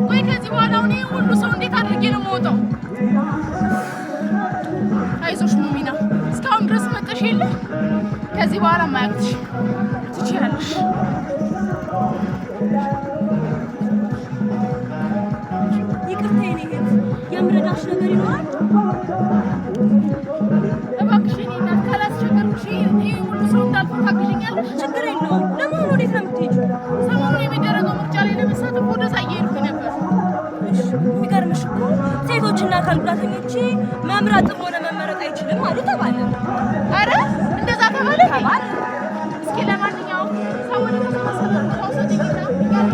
ቆይ ከዚህ በኋላ አሁን ይሄ ሁሉ ሰው እንዴት አድርጌ ነው የምወጣው? አይዞሽ ሙሚና፣ እስካሁን ድረስ መጠሽ የለ፣ ከዚህ በኋላ ማያቅትሽ ትችያለሽ። ይቅርታ የኔ እህት፣ የምረዳሽ ነገር ይኖራል? እባክሽ የኔ እናት ካላስቸገርኩሽ ይሄ ሁሉ ሰው እንዳልኩ ታግዥኛለሽ? ችግር የለውም። ለመሆኑ ወዴት ነው የምትሄጂው? ሰሞኑን የሚደረገው ምርጫ ላይ ለመሳተፍ ወደዛ እየሄድኩኝ ነበር። የሚገርምሽ እኮ ሴቶችና አካል ጉዳተኞች መምረጥም ሆነ መመረጥ አይችልም አሉ ተባለ። አረ እንደዛ ተባለ? ተባለ። እስኪ ለማንኛውም ሰው ወደ ተሰበሰበ ቦታ ውሰጂኝና እያለ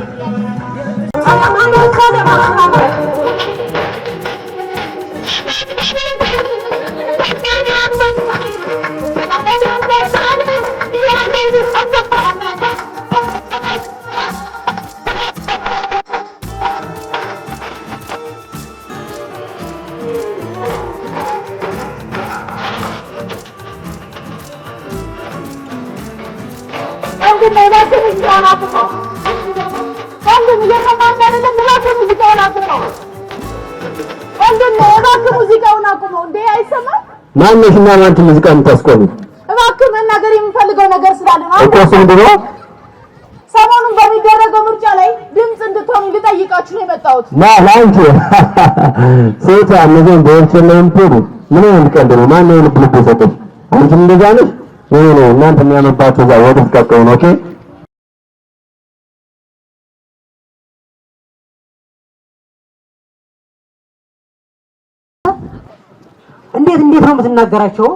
ሙዚቃውን አቁመው እንዴ! አይሰማም? ማነሽ እና ማን ሙዚቃ የምታስቆሚ? እባክህ መናገር የምፈልገው ነገር ስላለ ነው። እኮ እሱ ምንድን ነው? ሰሞኑን በሚደረገው ምርጫ ላይ ድምፅ እንድትሆኑ ልጠይቃችሁ ነው የመጣሁት። ማ ለአንቺ ሴቷ እነዚህን በወልቸር ላይ የምትሄዱ ምን አይነት ቀልድ ነው? ማን ነው ልብ ልብ የሰጠሽ? አንቺም እንደዛ ነሽ? ይሄ ነው እናንተ የሚያመባቸው እዛ ወደ ትቀቀው ነው። okay። እንዴት እንዴት ነው የምትናገራቸው?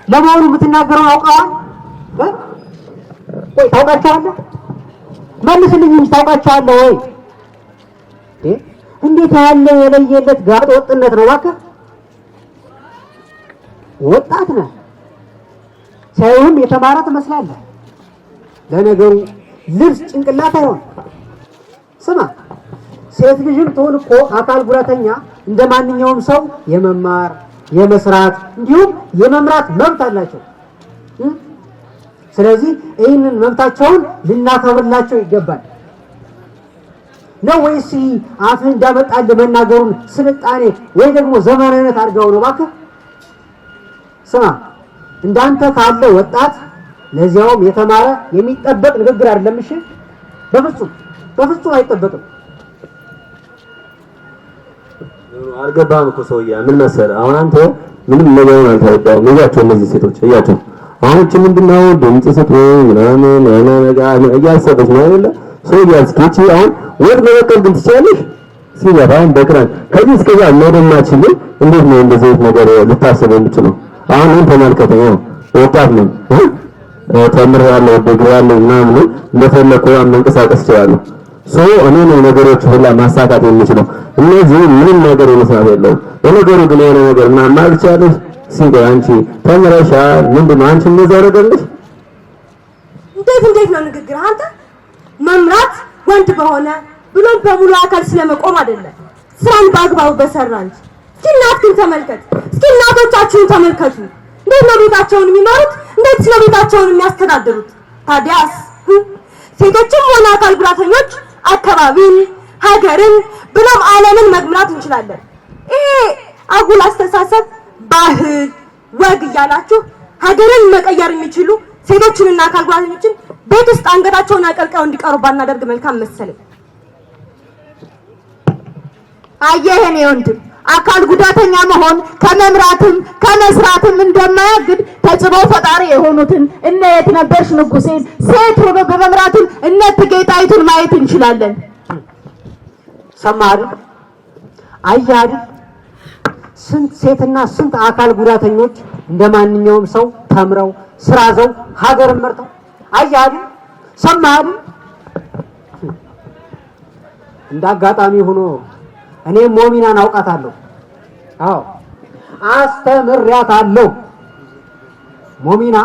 ለመሆኑ የምትናገረው አውቀዋል ወይ? ታውቃቸዋለህ? መልስልኝ እንጂ ታውቃቸዋለህ ወይ? እንዴት ያለ የለየለት ጋጥ ወጥነት ነው እባክህ። ወጣት ነህ፣ ሳይሆን የተማረ ትመስላለህ። ለነገሩ ልብስ ጭንቅላት አይሆን። ስማ፣ ሴት ልጅም ትሆን እኮ አካል ጉዳተኛ እንደ ማንኛውም ሰው የመማር፣ የመስራት እንዲሁም የመምራት መብት አላቸው። ስለዚህ ይህንን መብታቸውን ልናከብርላቸው ይገባል። ነው ወይስ አፍህ እንዳመጣልህ መናገሩን ስልጣኔ ወይ ደግሞ ዘመናዊነት አድርገው ነው? እባክህ ስማ፣ እንዳንተ ካለ ወጣት ለዚያውም የተማረ የሚጠበቅ ንግግር አይደለም። እሺ፣ በፍጹም በፍጹም አይጠበቅም። አልገባህም እኮ ሰውዬ። ምን መሰለህ፣ አሁን አንተ ምንም ነገሩን አልተረዳሁም። እያቸው እነዚህ ሴቶች እያቸው አሁን እቺ ምንድነው ድምፅ ስጡ ምናምን ምናምን እያሰበች ነው አይደለ? ሰውዬ እስኪ እቺ አሁን ወጥ መበቀል ግን ትችላለሽ? ሲገባ አሁን በክራን ከዚህ እስከዛ መደማችን ግን እንዴት ነው እንደዚህ አይነት ነገር ልታስብ የምችለው? አሁን እኔን ተመልከተኝ፣ ወጣት ነኝ፣ ተምሬያለሁ፣ ዲግሪ አለኝ ምናምን፣ እንደፈለኩ መንቀሳቀስ እችላለሁ። so እኔ ነው ነገሮች ሁላ ማሳካት የምችለው። እነዚህ ምንም ነገር የመስራት የለውም። በነገሩ ግን የሆነ ነገር ምናምን ማለት ትችላለሽ። ሲንጎ አንቺ ተምረሻል፣ ምንድን ነው አንቺ እንደዛ አደረገልሽ? እንዴት እንዴት ነው ንግግር አንተ? መምራት ወንድ በሆነ ብሎም በሙሉ አካል ስለመቆም አይደለም፣ ስራን በአግባቡ በሰራ እንጂ። እስኪ እናትህን ተመልከት፣ እስኪ እናቶቻችሁን ተመልከቱ። እንዴት ነው ቤታቸውን የሚመሩት? እንዴት ነው ቤታቸውን የሚያስተዳድሩት? ታዲያስ ሴቶችም ሆነ አካል ጉዳተኞች አካባቢን፣ ሀገርን ብሎም ዓለምን መምራት እንችላለን። ይሄ አጉል አስተሳሰብ ባህል፣ ወግ እያላችሁ ሀገርን መቀየር የሚችሉ ሴቶችንና አካል ጉዳተኞችን ቤት ውስጥ አንገታቸውን አቀርቅረው እንዲቀሩ ባናደርግ መልካም መሰለኝ። አየህ የኔ ወንድም፣ አካል ጉዳተኛ መሆን ከመምራትም ከመስራትም እንደማያግድ ተጽዕኖ ፈጣሪ የሆኑትን እነ የትነበርሽ ንጉሴን ሴት ሆኖ በመምራትም እነ እቴጌ ጣይቱን ማየት እንችላለን። ሰማህ አይደል? አየህ አይደል? ስንት ሴትና ስንት አካል ጉዳተኞች እንደ ማንኛውም ሰው ተምረው ስራ ዘው ሀገርን መርተው። አየህ አይደል? ሰማህ አይደል? እንደ አጋጣሚ ሆኖ እኔ ሞሚናን አውቃታለሁ። አዎ አስተምሬያታለሁ። ሞሚና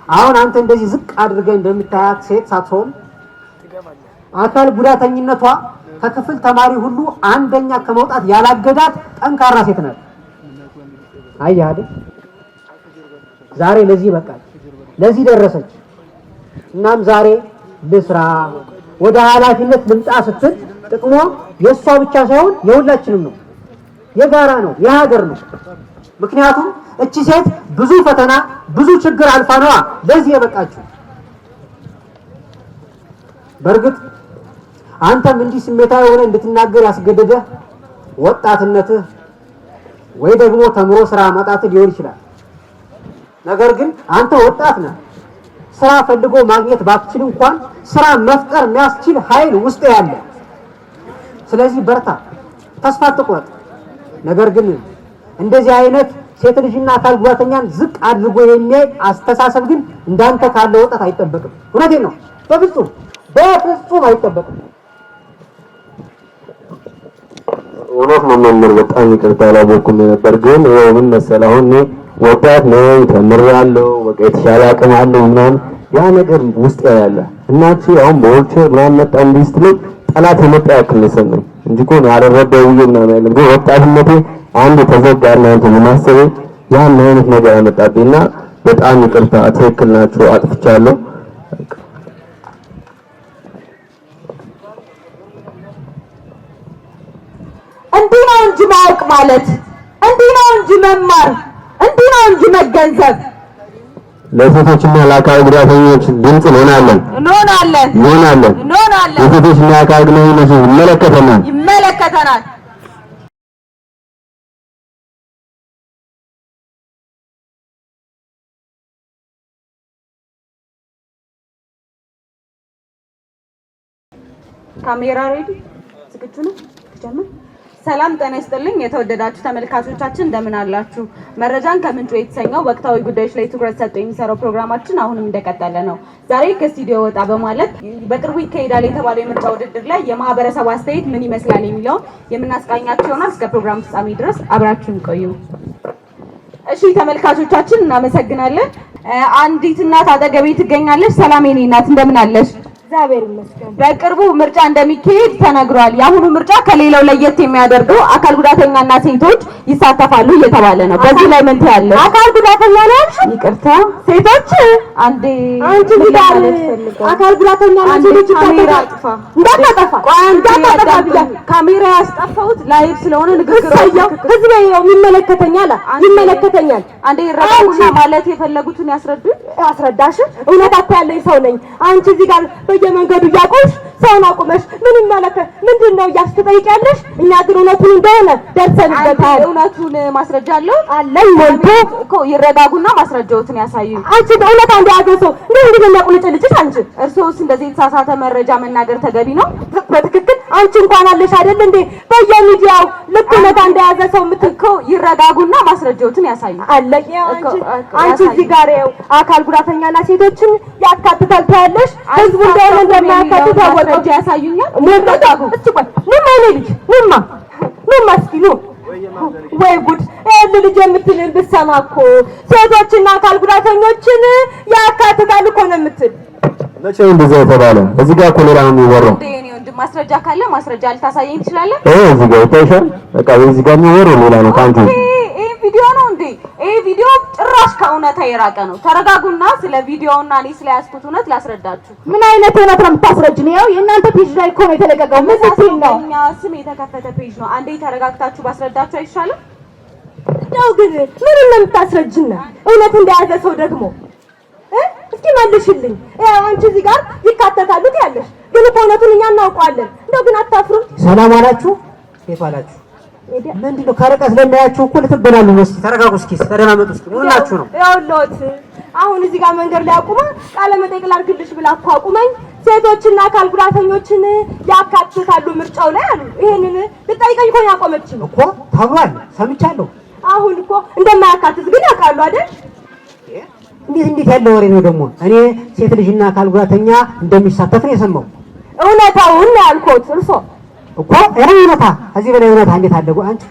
አሁን አንተ እንደዚህ ዝቅ አድርገህ እንደምታያት ሴት ሳትሆን አካል ጉዳተኝነቷ ከክፍል ተማሪ ሁሉ አንደኛ ከመውጣት ያላገዳት ጠንካራ ሴት ናት። አየህ አይደል? ዛሬ ለዚህ በቃች፣ ለዚህ ደረሰች። እናም ዛሬ ልስራ፣ ወደ ኃላፊነት ልምጣ ስትል ጥቅሟ የእሷ ብቻ ሳይሆን የሁላችንም ነው፣ የጋራ ነው፣ የሀገር ነው። ምክንያቱም እቺ ሴት ብዙ ፈተና ብዙ ችግር አልፋ ነዋ ለዚህ የበቃችው። በእርግጥ አንተም እንዲህ ስሜታዊ ሆነ እንድትናገር ያስገደደህ ወጣትነትህ ወይ ደግሞ ተምሮ ስራ ማጣትህ ሊሆን ይችላል። ነገር ግን አንተ ወጣት ነህ። ስራ ፈልጎ ማግኘት ባትችል እንኳን ስራ መፍጠር የሚያስችል ኃይል ውስጥ ያለ። ስለዚህ በርታ፣ ተስፋ አትቁረጥ። ነገር ግን እንደዚህ አይነት ሴት ልጅና አካል ጉዳተኛን ዝቅ አድርጎ የሚያይ አስተሳሰብ ግን እንዳንተ ካለ ወጣት አይጠበቅም። እውነቴን ነው። በፍጹም በፍጹም አይጠበቅም። እውነት ነው መምህር፣ በጣም ይቅርታ አላወኩም ነበር። ግን ያው ምን መሰለህ አሁን እኔ ወጣት ነኝ፣ ተምሬያለሁ፣ በቃ የተሻለ አቅም አለው ምናምን ያ ነገር ውስጥ ያለ እናቺ አሁን በወልቸር ምናምን መጣ እንዲህ ስትለኝ ጠላት የመጣ ያክል ነው የሰማኝ እንጂ እኮ እኔ አልረዳው ብዬ ምናምን አይደለም። ግን ወጣትነቴ አንድ ተዘጋ እናንተ በማሰቤ ያን አይነት ነገር አመጣብኝና በጣም ይቅርታ፣ ትክክል ናችሁ፣ አጥፍቻለሁ። እንዲህ ነው እንጂ ማወቅ ማለት፣ እንዲህ ነው እንጂ መማር፣ እንዲህ ነው እንጂ መገንዘብ። ለሴቶችና ለአካል ጉዳተኞች ድምፅ እንሆናለን እንሆናለን እንሆናለን። እንሆናለን። ለሴቶችና ለአካል ጉዳተኞች ይመለከተናል። ይመለከተናል። Camera ready ዝግጁ ነው? ትጀምር። ሰላም ጤና ይስጥልኝ። የተወደዳችሁ ተመልካቾቻችን እንደምን አላችሁ? መረጃን ከምንጩ የተሰኘው ወቅታዊ ጉዳዮች ላይ ትኩረት ሰጥቶ የሚሰራው ፕሮግራማችን አሁንም እንደቀጠለ ነው። ዛሬ ከስቱዲዮ ወጣ በማለት በቅርቡ ይካሄዳል የተባለው የምርጫ ውድድር ላይ የማህበረሰቡ አስተያየት ምን ይመስላል የሚለውን የምናስቃኛችሁ ይሆናል። እስከ ፕሮግራም ፍጻሜ ድረስ አብራችሁን ቆዩ። እሺ ተመልካቾቻችን እናመሰግናለን። አንዲት እናት አጠገቤ ትገኛለች። ሰላም የኔ እናት እንደምን አለሽ? እግዚአብሔር ይመስገን። በቅርቡ ምርጫ እንደሚካሄድ ተነግሯል። የአሁኑ ምርጫ ከሌላው ለየት የሚያደርገው አካል ጉዳተኛና ሴቶች ይሳተፋሉ እየተባለ ነው። በዚህ ላይ ምን ትያለሽ? አካል ጉዳተኛ ነው ያልሽ? ይቅርታ ሴቶች አንዴ አንቺ ምን ጋር ለማለት ፈልገው? አካል ጉዳተኛ ነው አንዴ ሴቶች ካሜራ ይሳተፋሉ። አጥፋ። እንዳታጠፋ እንዳታጠፋ ብያለሁ። ካሜራ ያስጠፋሁት live ስለሆነ ንግግር እሰየው፣ ህዝቤ ይኸው ይመለከተኛል፣ ይመለከተኛል። አንዴ ይረጋጉና ማለት የፈለጉትን ያስረዱን። አስረዳሽ። እውነት እኮ ያለኝ ሰው ነኝ። አንቺ እዚህ ጋር በየመንገዱ እያቆምሽ ሰውን አቁመሽ ምን ይመለከት ምንድን ነው እያልሽ ትጠይቂያለሽ። እኛ ግን እውነቱን እንደሆነ ደርሰንበታል። አንዴ እውነቱን ማስረጃ አለው አለኝ ሞልቶ። እኮ ይረጋጉና ማስረጃዎትን ያሳዩ። አንቺ እውነት አንድ የያዘ ሰው እንዴት እንዴት ነው የሚያቁልጭልጭሽ አንቺ? እርስዎስ እንደዚህ የተሳሳተ መረጃ መናገር ተገቢ ነው? በትክክል አንቺ እንኳን አለሽ አይደል እንዴ በየሚዲያው ልክ እውነት እንደያዘ ሰው እኮ ይረጋጉና ማስረጃዎትን ያሳዩ። አለኝ። አንቺ እኮ አንቺ እዚህ ጋር ይኸው አካል ጉዳተኛና ሴቶችን ያካትታል ትያለሽ። ህዝቡ እንደሆነ እንደማያካትት ያወቀው ማስረጃ ያሳዩኛል። ሞልቶ። እስኪ ቆይ ኑማ፣ የኔ ልጅ ኑማ፣ ኑማ እስኪ ኑ። ወይ ጉድ! ይሄን ልጅ የምትልን ብትሰማ እኮ ሴቶችና አካል ጉዳተኞችን ያካትታል እኮ ነው የምትል። መቼ ነው እንደዛ የተባለ? እዚህ ጋር እኮ ሌላ ነው የሚወራው። እንዴ የኔ ወንድም ማስረጃ ካለ ማስረጃ ልታሳየኝ ትችላለህ? ይሄ እዚህ ጋር ይታይሻል። በቃ እዚህ ጋር የሚወራው ሌላ ነው ከአንቺ ውጭ። ይሄ ቪዲዮ ነው እንዴ? ይሄ ቪዲዮ ጭራሽ ከእውነታ የራቀ ነው። ተረጋጉና ስለ ቪዲዮውና እኔ ስለያዝኩት እውነት ላስረዳችሁ። ምን አይነት እውነት ነው የምታስረጅን? ይኸው የእናንተ page ላይ እኮ ነው የተለቀቀው። ምን ስትይ ነው? በእኛ ስም የተከፈተ page ነው። አንዴ ተረጋግታችሁ ባስረዳችሁ አይሻልም? እንደው ግን ምን ነው የምታስረጅን? እውነት እንደያዘ ሰው ደግሞ እስኪ መልሽልኝ። ያው አንቺ እዚህ ጋር ይካተታሉ ትያለሽ፣ ግን እኮ እውነቱን እኛ እናውቀዋለን። እንደው ግን አታፍሩም? ሰላም አላችሁ? እንዴት ዋላችሁ? ምንድን ነው ከርቀት ለሚያያችሁ እኮ ልትበላሉ ነው። እስኪ ተረጋጉ፣ እስኪ ተደማመጡ፣ እስኪ ምን ሆናችሁ ነው? ይኸውልዎት አሁን እዚህ ጋር መንገድ ላይ አቁማ ቃለ መጠይቅ ላድርግልሽ ብላ እኮ አቁመኝ ሴቶችና አካል ጉዳተኞችን ያካትታሉ ምርጫው ላይ አሉ። ይሄንን ልጠይቀኝ እኮ ነው ያቆመችኝ። እኮ ተብሏል፣ ሰምቻለሁ። አሁን እኮ እንደማያካትት ግን ያውቃሉ አይደል? እንዴት እንዴት ያለ ወሬ ነው ደግሞ? እኔ ሴት ልጅና አካል ጉዳተኛ እንደሚሳተፍ ነው የሰማው እውነታውን ነው ያልኩት። እርሶ እኮ ይሄ እውነታ፣ ከዚህ በላይ እውነታ እንዴት አለ? አንቺ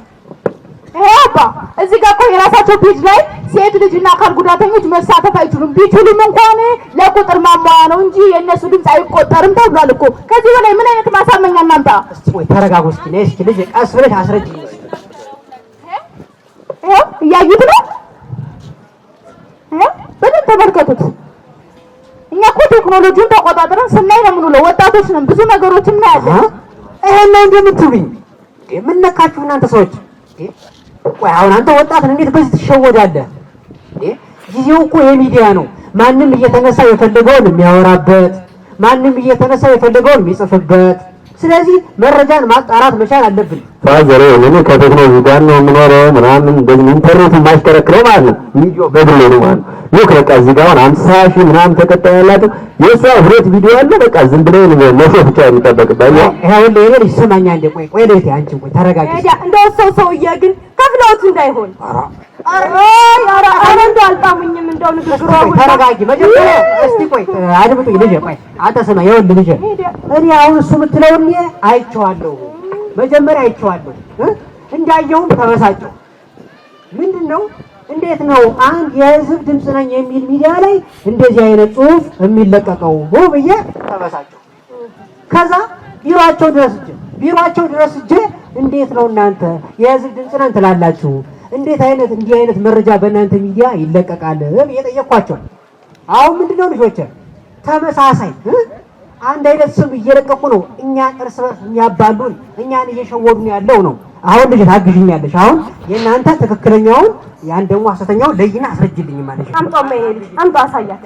ይሄ አባ እዚህ ጋር እኮ የራሳቸው page ላይ ሴት ልጅና አካል ጉዳተኞች መሳተፍ አይችሉም፣ ቢችሉም እንኳን ለቁጥር ማሟያ ነው እንጂ የእነሱ ድምፅ አይቆጠርም ተብሏል እኮ። ከዚህ በላይ ምን አይነት ማሳመኛ እናምጣ? እስቲ ቆይ ተረጋጉ፣ እስኪ ነይ እስኪ ልጅ ቀስ ብለሽ አስረጅኝ። ይኸው እያዩት ነው። ይኸው በደንብ ተመልከቱት። እኛ እኮ ቴክኖሎጂውን ተቆጣጥረን ስናይ ነው የምንውለው። ወጣቶች ነን፣ ብዙ ነገሮችን እናያለን። ይሄን ነው እንደምትሉኝ? ምን ነካችሁ እናንተ ሰዎች? ቆይ አሁን አንተ ወጣት እንዴት በዚህ ትሸወዳለህ? ጊዜው እኮ የሚዲያ ነው። ማንም እየተነሳ የፈለገውን የሚያወራበት፣ ማንም እየተነሳ የፈለገውን የሚጽፍበት። ስለዚህ መረጃን ማጣራት መቻል አለብን። Father እኔ ከቴክኖሎጂ ጋር ነው የምኖረው ምናምን እንደዚህ ኢንተርኔት የማሽከረክረው ማለት ነው። ሚዲያው በግሌ ነው ማለት ነው። Look በቃ እዚህ ጋር አሁን 50,000 ምናምን ተከታይ ያላቸው የእሷ ሁለት ቪዲዮ አለ። በቃ ዝም ብለህ መሾፍ ብቻ የሚጠበቅብህ። ይኸውልህ የኔ ልጅ ስማኝ አንዴ፣ ቆይ ቆይ ልሂድ፣ አንቺ ቆይ ተረጋጊ። እንደው ሰው ሰውዬ ግን ከፍለውት እንዳይሆን። ኧረ ኧረ እንደው አልጣሙኝም። እንደው ንግግሩ አሁን ተረጋጊ መጀመሪያ። እስቲ ቆይ አድምጡኝ ልጄ፣ ቆይ አንተ ስማ፣ ይኸውልህ ልጄ፣ እኔ አሁን እሱ የምትለውን እኔ አይቼዋለሁ፣ መጀመሪያ አይቼዋለሁ፣ እንዳየሁም ተበሳጨሁ። ምንድን ነው እንዴት ነው አንድ የህዝብ ድምፅ ነኝ የሚል ሚዲያ ላይ እንደዚህ አይነት ጽሁፍ የሚለቀቀው ብዬ ተበሳጨሁ። ከዛ ቢሮአቸው ድረስ ሂጄ እንዴት ነው እናንተ የህዝብ ድምፅ ነን ትላላችሁ? እንዴት አይነት እንዲህ አይነት መረጃ በእናንተ ሚዲያ ይለቀቃል ብዬ ጠየኳቸው። አሁን ምንድነው ልጆች ተመሳሳይ አንድ አይነት ስም እየለቀቁ ነው እኛን እርስ በርስ የሚያባሉን፣ እኛን እየሸወዱን ያለው ነው። አሁን ልጅ ታግዥኛለሽ። አሁን የእናንተ ትክክለኛውን ያን ደግሞ ሐሰተኛውን ለይና አስረጅልኝ ማለት ነው። አምጣው የኔ ልጅ አምጣው፣ አሳያት።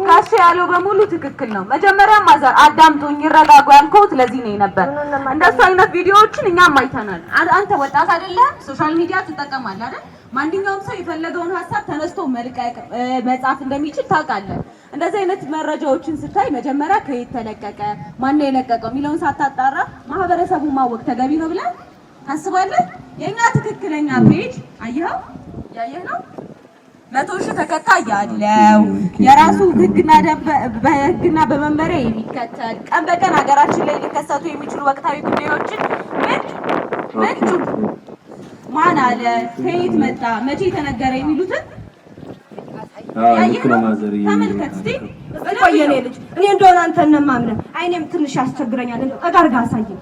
ጋሼ ያለው በሙሉ ትክክል ነው። መጀመሪያ mother አዳምጡኝ፣ ይረጋጉ ያልከውት ለዚህ ነው ነበር። እንደሱ አይነት ቪዲዮዎችን እኛም አይተናል። አንተ ወጣት አይደለህም? Social media ትጠቀማለህ አይደል? ማንኛውም ሰው የፈለገውን ሀሳብ ተነስቶ መልቀቅ መጻፍ እንደሚችል ታውቃለህ። እንደዚህ አይነት መረጃዎችን ስታይ መጀመሪያ ከየት ተለቀቀ፣ ማን ነው የለቀቀው የሚለውን ሳታጣራ ማህበረሰቡን ማወቅ ተገቢ ነው ብለህ ታስባለህ? የኛ ትክክለኛ page አየኸው፣ ያየህ ነው 100,000 ተከታይ ያለው የራሱ ህግና ደንብ በህግና በመመሪያ የሚከተል ቀን በቀን ሀገራችን ላይ ሊከሰቱ የሚችሉ ወቅታዊ ጉዳዮችን ምንጩ ማን አለ፣ ከየት መጣ፣ መቼ ተነገረ የሚሉትን ልክ ነው mother። ተመልከት እስቲ። ቆይ የኔ ልጅ እኔ እንደሆነ አንተን ነው የማምነህ። አይኔም ትንሽ ያስቸግረኛል። እንደው ጠጋ አድርገህ አሳየኝ።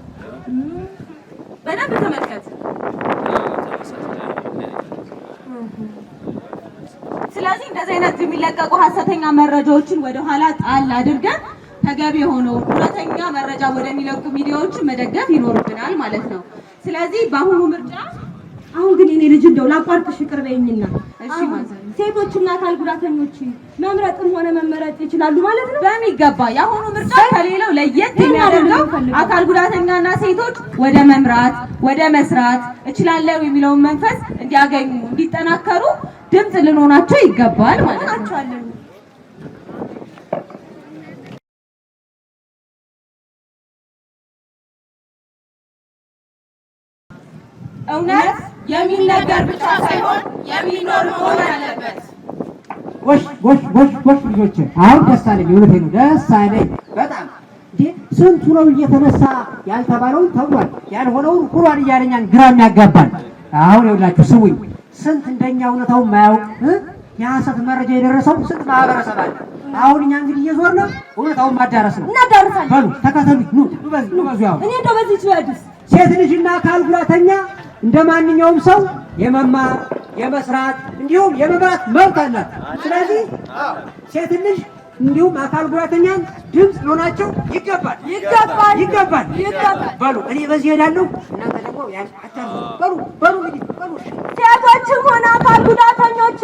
በደንብ ተመልከት። ስለዚህ እንደዚህ አይነት የሚለቀቁ ሀሰተኛ መረጃዎችን ወደኋላ ጣል አድርገን ተገቢ የሆነውን እውነተኛ መረጃ ወደሚለቁ ሚዲያዎችን መደገፍ ይኖርብናል ማለት ነው። ስለዚህ በአሁኑ ምርጫ አሁን ግን የኔ ልጅ እንደው ላቋርጥሽ ይቅር በይኝና፣ እሺ mother፣ ሴቶችና አካል ጉዳተኞች መምረጥም ሆነ መመረጥ ይችላሉ ማለት ነው? በሚገባ። የአሁኑ ምርጫ ከሌላው ለየት የሚያደርገው አካል ጉዳተኛና ሴቶች ወደ መምራት ወደ መስራት እችላለሁ የሚለውን መንፈስ እንዲያገኙ እንዲጠናከሩ ድምፅ ልንሆናቸው ይገባል ማለት ነው። እውነት የሚነገር ብቻ ሳይሆን የሚኖር መሆን አለበት። ጎሽ ጎሽ ጎሽ ጎሽ ልጆች፣ አሁን ደስ አለኝ። እውነቴን ነው ደስ አለኝ በጣም። እንዴ ስንቱ ነው እየተነሳ ያልተባለውን ተብሏል፣ ያልሆነውን ሁሏን እያለኛን ግራ የሚያጋባል። አሁን ይኸውላችሁ ስሙኝ፣ ስንት እንደኛ እውነታውን ማያውቅ የሐሰት መረጃ የደረሰው ስንት ማህበረሰብ አለ። አሁን እኛ እንግዲህ እየዞርን እውነታውን ማዳረስ ነው። እናዳርሳለን። በሉ ተከተሉኝ፣ ኑ ኑ በዚህ። አሁን እኔ እንደው በዚህ ትወድስ ሴት ልጅና አካል ጉዳተኛ እንደ ማንኛውም ሰው የመማር የመስራት እንዲሁም የመምራት መብት አላት። ስለዚህ ሴት ልጅ እንዲሁም አካል ጉዳተኛን ድምፅ ሊሆናቸው ይገባል ይገባል ይገባል ይገባል። በሉ እኔ በዚህ እሄዳለሁ፣ እናንተ ደግሞ ያን አታርጉ። በሉ በሉ እንግዲህ በሉ። ሴቶችም ሆነ አካል ጉዳተኞች